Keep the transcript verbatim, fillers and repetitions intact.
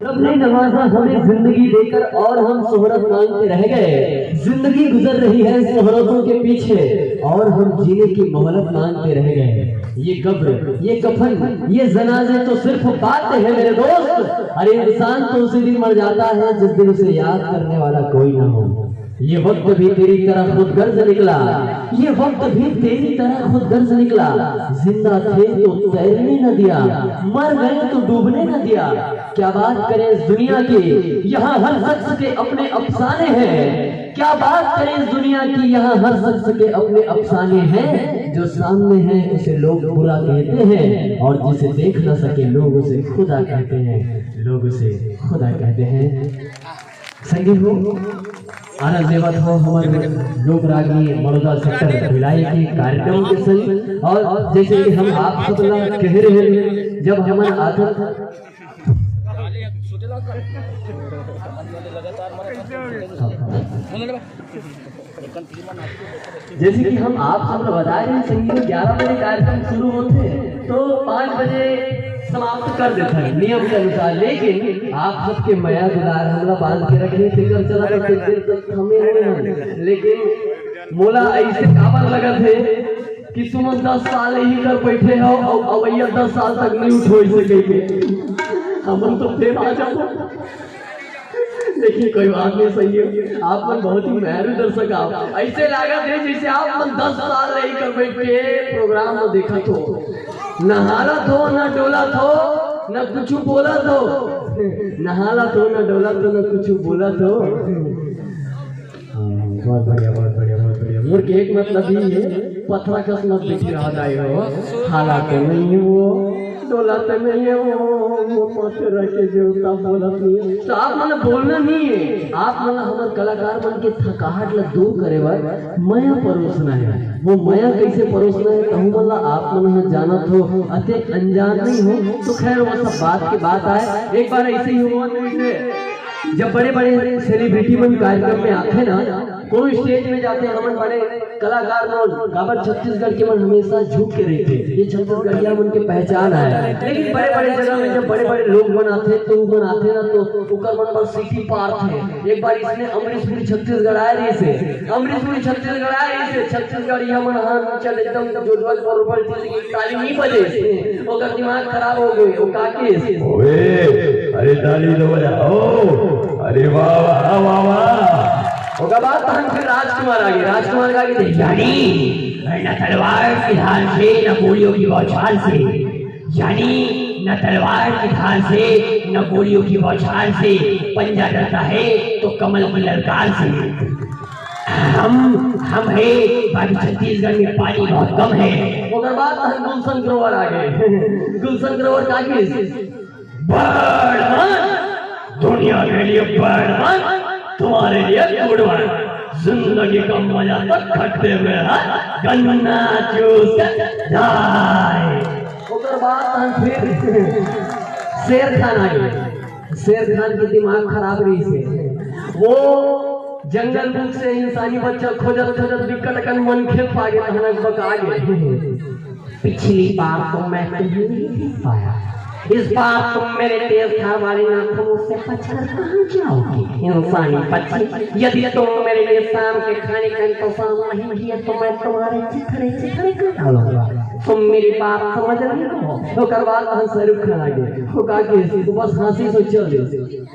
रब ने नवाजा हमें जिंदगी देकर और हम शोहरत मांगते रह गए। जिंदगी गुजर रही है शोहरतों के पीछे और हम जीने की मोहलत मांगते रह गए। ये कब्र, ये कफन, ये जनाजे तो सिर्फ बातें हैं मेरे दोस्त। अरे इंसान तो उसी दिन मर जाता है जिस दिन उसे याद करने वाला कोई ना हो। ये वक्त भी तेरी तरह खुदगर्ज निकला, ये वक्त भी तेरी तरह खुदगर्ज निकला। जिंदा थे तो तैरने न दिया, मर गए तो डूबने न दिया। क्या बात करें इस दुनिया की, यहाँ हर शख्स के अपने अफसाने हैं। क्या बात करें इस दुनिया की, यहाँ हर शख्स के अपने अफसाने हैं। जो सामने है उसे लोग बुरा कहते हैं और जिसे देख न सके लोग उसे खुदा कहते हैं, लोग उसे खुदा कहते हैं। संगी हो, आनंद लेवत हो हमर लोक रागी मड़ौदा सेक्टर भिलाई के कार्यक्रम के संग। और जैसे कि हम आप सब ला कह रहे हैं, जब हमन आथन जैसे कि हम आप सब ला बताए रहे, संगी हो, ग्यारह बजे कार्यक्रम शुरू होथे तो पाँच बजे समाप्त कर देथे नियम के अनुसार, लेकिन आप सबके मया दुलार हमला बांध के रखे, तेकर चलत तेकर तक थमे हुए हैं। लेकिन मोला ऐसे काबर लगत है कि तुम दस साल यही कर बैठे हो और अवैया दस साल तक नहीं उठो इसे कह के। हमन तो फेर आ जाबो। लेकिन कोई बात नहीं, संगी हो, आप मन बहुत ही मेहनती दर्शक हो। ऐसे लागत है जैसे आप मन दस साल यही कर बैठ के प्रोग्राम में देखत हो। नहालत हो, ना डोलत हो, ना कुछ बोलत हो। नहालत हो, ना डोलत हो, ना कुछ बोलत हो। हाँ, बहुत बढ़िया, बहुत बढ़िया, बहुत बढ़िया। मोर के एक मतलब ही है, पथरा कस मत बैठी रहा जाए हो। हालात नहीं है वो, डोलत नहीं है वो, वो पथरा के देवता बोलत नहीं है। तो आप मन बोलना नहीं है, आप मन हमर कलाकार मन के थकाहट ला दूर करे बर मया परोसना है। वो मया कैसे परोसना है, तहु मन ला आप मन ह जानत हो, अते अनजान नहीं हो। तो खैर, वो सब बात के बात आए। एक बार ऐसे ही हुआ, जब बड़े-बड़े सेलिब्रिटी मन कार्यक्रम में आथे ना, कोनो स्टेज में जाथे, हमन बड़े कलाकार मन, काबर छत्तीसगढ़ के मन हमेशा झुक के रहिथे, ये छत्तीसगढ़िया मन के पहचान आय। लेकिन बड़े-बड़े जगह में जब बड़े-बड़े लोग मन आथे, तो वो मन आथे ना, तो ओकर मन बर सीटी पारथे। एक बार इसने अमरीशपुरी छत्तीसगढ़ आए रहिसे, अमरीशपुरी छत्तीसगढ़ आए रहिसे, छत्तीसगढ़िया मन ह चल एकदम जोजवा पर ऊपर ताली नहीं बजे, ओकर दिमाग खराब हो गए, वो का किस? ओए, अरे ताली तो बजाओ। अरे वाह, वाह, वाह, वाह। ओकर बाद तहन फिर राजकुमार आगे, राजकुमार का आगे देख, यानी न तलवार की धार से, न गोलियों की बौछार से, यानी न तलवार की धार से, न गोलियों की बौछार से, पंजा डरता है तो कमल की ललकार से। हम, हम है, बाकी छत्तीसगढ़ में पानी बहुत कम है। ओकर बाद हम गुलशन ग्रोवर आ गए। गुलशन ग्रोवर का किस? बर्डमैन, दुनिया के लिए बर्डमैन, तुम्हारे लिए गुडमैन। जिंदगी का मजा तो खट्टे में है, गन्ना चूस के जाए। ओकर बाद हम फिर शेर खान आ गए। शेर खान के दिमाग खराब रहिसे, वो जंगल बुक से इंसानी बच्चा खोजत खोजत बिकट कन मनखे पागे, तहन बका गे। पिछली बार तो मैं तुम्हें नहीं देख पाया, इस बार तुम मेरे तेज धार वाली नाखूनों से बचकर कहाँ जाओगी इंसानी बच्ची? यदि तुम मेरे लिए शाम के खाने का इंतजाम नहीं किए तो मैं तुम्हारे चिथड़े चिथड़े कर डालूंगा। तुम मेरी बात समझ रहे हो? ओकर बाद हम शाहरुख खान आ गए। वो का के, वो बस हंसी से चल दिए।